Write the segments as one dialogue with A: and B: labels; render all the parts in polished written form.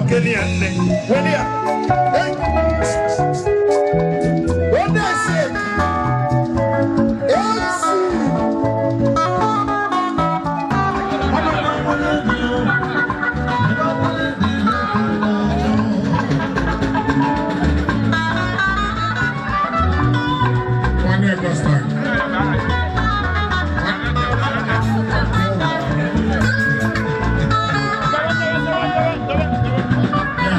A: Kpọkene ya nne. Weli ya. Hey. Onye ese. Esi.
B: Nwanne Augusta. Ya,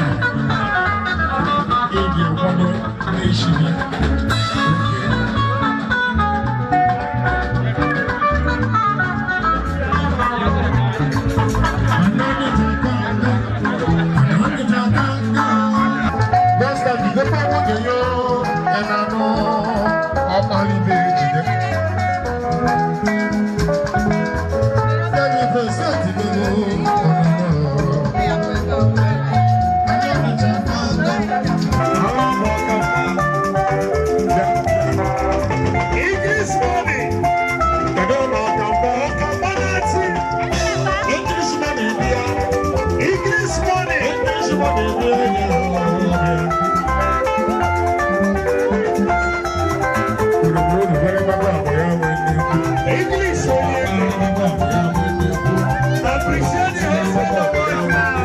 B: ị ga-akwado n'echi gị. Augusta, jidekwa nwunye ya ị na-anụ ọkpalibe ejide.
A: English money. Kedu na ọkamba ọkamba na-ati. English money bịa. English money.
B: English money bịa.
A: English onye. Appreciate the husband and wife now.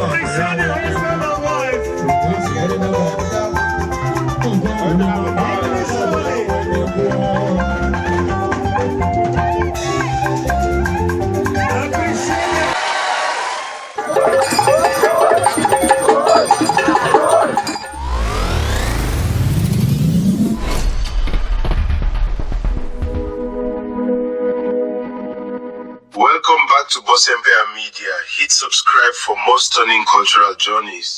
A: Appreciate the husband and wife. English money. Appreciate the
C: Welcome back to Boss Empire Media. Hit subscribe for more stunning cultural journeys.